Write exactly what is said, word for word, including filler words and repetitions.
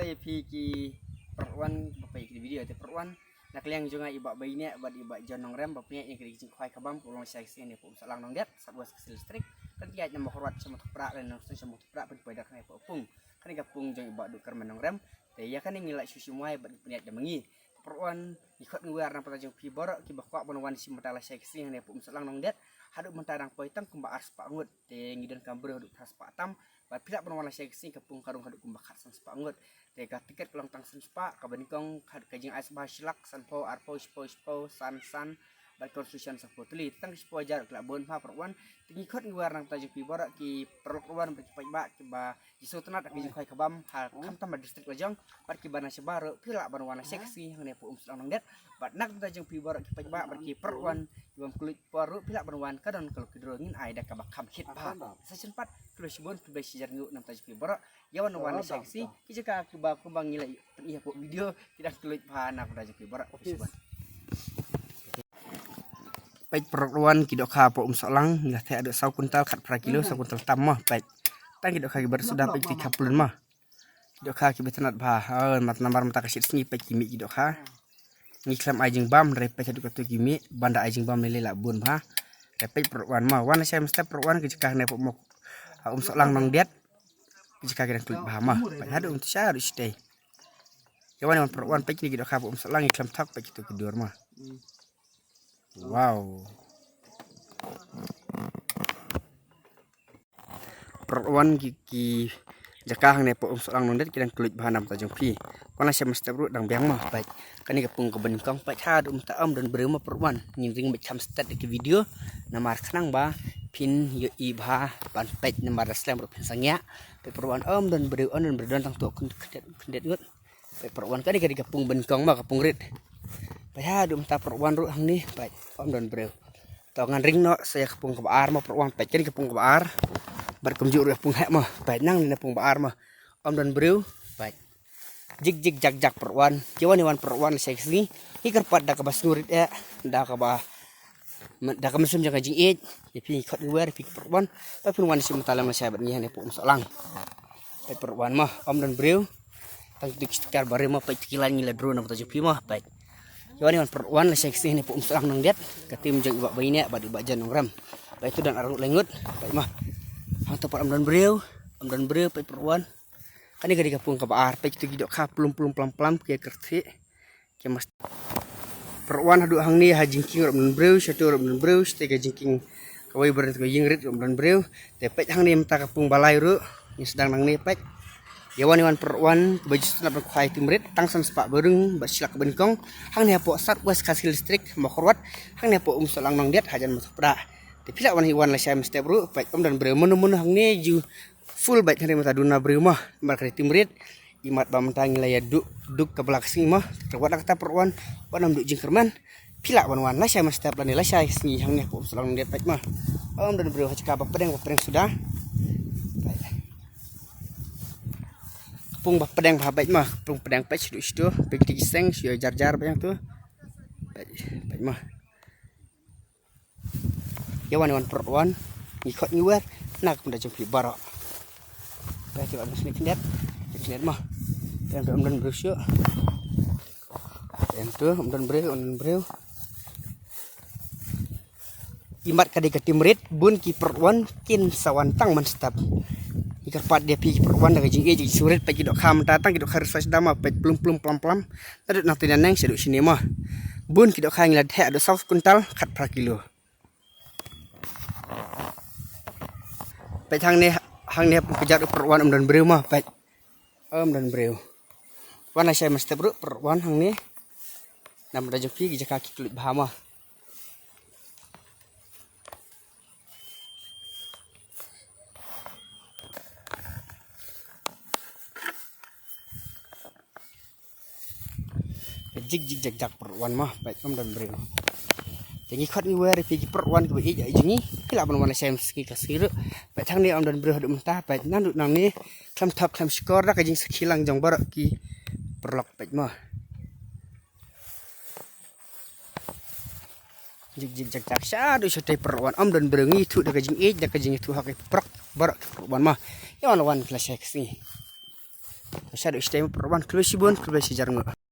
Te phi ki paralok wan ba peit ki video te paralok wan. Na ka liang jong nga i Bah Baineh bad i Bah John Nongrem ba pynïaid ïa ka jingkhwai kabam ka long shai ka sngi ne pum Sohlang Nongdiat, South West Khasi Hills District. Kan ïaid na Mawkyrwat sha Mawthup Prah, lane Nongstoiñ sha Mawthup Prah, pynpoi da kane ka pung. Kane ka pung jong i Bah Duh Kyrmen Nonggrem. Te ïa kane ngi la shu shu mai bad pynïaid da ma ngi. Paralok wan, ngi khot ngi wer na ka bynta jong phi baroh kiba kwah ban wan shim bynta lashai ka sngi hangne pum Sohlang Nongdiat. Haduh mynta dang poi tang kumba ar spah ngut. Te ngi donkam briew haduh phra spah tam. Bad phi lah ban wan lashai ka sngi ka pung ka rung haduh kumba khatsan spah ngut. Te ka tiket ka long tang san spah, kaba nyngkong ka, ka jingai sbha shi lak, sanphew, arphew, shiphew, shiphew, san, san, bad consolation sanphew tylli. Tang shiphew hajar ki lah bun bha paralok wan. Te ngi khot ngi wer na ka bynta jong phi baroh ki paralok wan bad ki paidbah kiba ki sngewtynnat ha ka jingkhwai kabam ha khamtam ha district la jong bad kiba na shabar ruh phi lah ban wan lashai ka sngi hangne pum Sohlang Nongdiat. Bad na ka bynta jong phi baroh ki paidbah bad ki paralok wan kiba ym kylluid por ruh phi lah ban wan, ka don ka lucky draw ngin ai da kaba kham khit bha. Sa shisien pat khublei shibun, khublei shihajar nguh na ka bynta jong phi baroh. Ïa wan wan lashai ka sngi, ki jaka kiba kumba ngi la pynïaid hapoh video ki dang kylluid bha na ka bynta jong phi baroh. Khublei shibun. Peit paralok wan, ki dohkha pum Sohlang ngi la theh haduh saw kuntal, khatphra kilo, saw kuntal tam mo. Peit tang ki dohkha kiba suda, peit ki khaplun mo. Ki dohkha kiba tynnat bha. Oh, mat namar mynta ka shit sngi, peit ki mih ki dohkha. Ngi khlem ai jingbam, hynrei peit haduh katto ki mih, ban da ai jingbam lei lei lah bun bha. Te peit paralok wan mo, wan lashai mynstep paralok wan, ka jaka hangne pum, ah, um Sohlang Nongdiat. Ka jaka ki dang kylluid bha mo. Peit haduh mynta sha haduh shatei. Ïa wan wan paralok wan, peit kine ki dohkha pum Sohlang, ngi khlem thok, peit kito ki dur mo. Wow. Paralok wan, ki, ki jaka hangne pum Sohlang Nongdiat ki dang kylluid bha na ka bynta jong phi. Wan lashai mynstep ruh dang biang mo, peit. Kane ka pung kaba nyngkong, peit haduh mynta ym don briew mo paralok wan. Ngin ring beit kham stet da ki video namar khnang ba phin ïohi bha ban peit namar da slem ruh phin sangeh. Peit paralok wan, ym don briew, ym don briew, don tang tu khyndiat, khyndiat, khyndiat ngut. Peit paralok wan, kane ka dei ka pung ba nyngkong mo, ka pung rit. Peit haduh mynta paralok wan ruh hangne, peit ym don briew. To ngan ring noh sa ïa ka pung kaba ar mo paralok wan, peit kane ka pung kaba ar. Bad kumjuh ruh ïa pung heh mo, peit nangne na pung ba ar mo. Ym don briew, peit. Jik jik jak jak paralok wan. Ki wan ïa wan paralok wan lashai ka sngi. Ngi kyrpad da kaba sngewrit eh, da kaba, da ka mynsiem jong ka jingïeit. Ïa phi ngi khot ngi wer ïa phi ki paralok wan. Ba phin wan shim bynta lem lashai bad ngi hangne pum Sohlang. Peit paralok wan mo, ym don briew. Tang kito ki sticker ba rim mo, peit ki line ngi la draw na ka bynta jong phi mo, peit. Ïa wan ïa wan paralok wan lashai ka sngi hangne pum Sohlang Nongdiat. Ka team jong i Bah Baineh bad i Bah John Nongrem. Peit tu don arngut laingut, peit mo. Hangto pat ym don briew, ym don briew, peit paralok wan. Kane ka dei ka pung kaba ar, peit kito ki dohkha plum plum plam plam ki kyrthih. Ki mas. Paralok wan, haduh hangne ha jingkieng ruh ym don briew, shato ruh ym don briew, shatei ka jingkieng kawei ba rit ka ïing rit ruh ym don briew. Te peit hangne mynta ka pung ba lai ruh ngi sdang nangne, peit. Ïa wan ïa wan paralok wan, kiba ju sngewtynnat ban khwai tim rit, tang san spah ba rung bad shi lak ba nyngkong. Hangne hapoh South West Khasi Hills District, Mawkyrwat, hangne hapoh um Sohlang Nongdiat, hajan Mawthup Prah. Te phi lah wan hi wan lashai mynstep ruh, peit ym don briew, mano mano hangne ju full, peit hangne mynta duna briew mo, namar ka dei tim rit. Imat ba mynta ngi la ïa duk, duk ka bla ka sngi mo. Te wat la kata paralok wan, wat nym duh jingkyrmen. Phi lah wan wan lashai mynstep lane lashai sngi hangne pum Sohlang Nongdiat, peit mo. Ym don briew, ha jaka ba pdeng ba pdeng suda. Pung ba pdeng ba, peit mo, pung pdeng, peit shaduh shaduh, peit kito ki seng shu ïa jar jar ba ïa tu. Peit, peit mo. Ïa wan ïa wan paralok wan, ngi khot ngi wer na ka bynta jong phi baroh. Peit tu ym don snieh khyndiat, snieh khyndiat mo. Peit tu ym don briew shuh. Peit tu ym don briew, ym don briew. Imat ka dei ka tim rit, bun ki paralok wan kin sa wan tang mynstep. Ngi kyrpad ïa phi ki paralok wan da ka jingïeit, jingsngewrit, peit ki dohkha mynta tang ki dohkha rit sa sdang mo, peit plum plum plam plam. Naduh nangtei naneng shaduh shane mo. Bun ki dohkha ngi la theh haduh saw kuntal khatphra kilo. Peit hangne, hangne pung kjat ruh paralok wan ym don briew mo, peit. Ym don briew. Wan lashai mynstep ruh paralok wan hangne. Na ka bynta jong phi ki jaka ki kylluid bha mo. Ka jik jik jak jak paralok wan mo, peit ym don briew. Te ngi khot ngi wer ïa phi ki paralok wan kiba ïeit ïa jong ngi, phi lah ban wan lashai sngi ka sngi ruh. Peit hangne ym don briew haduh mynta, peit naduh nangne khlem thok khlem shkor da ka jingsakhi lang jong baroh ki paralok, peit mo. Jik jik jak jak shaduh shatei paralok wan, ym don briew, ngi ïathuh da ka jingïeit, da ka jingïathuh ha ki paralok baroh ki paralok wan mo. Ïa wan wan lashai ka sngi. Sha dei sha dei mo por ban khlei shibun khlei shi jar ngo.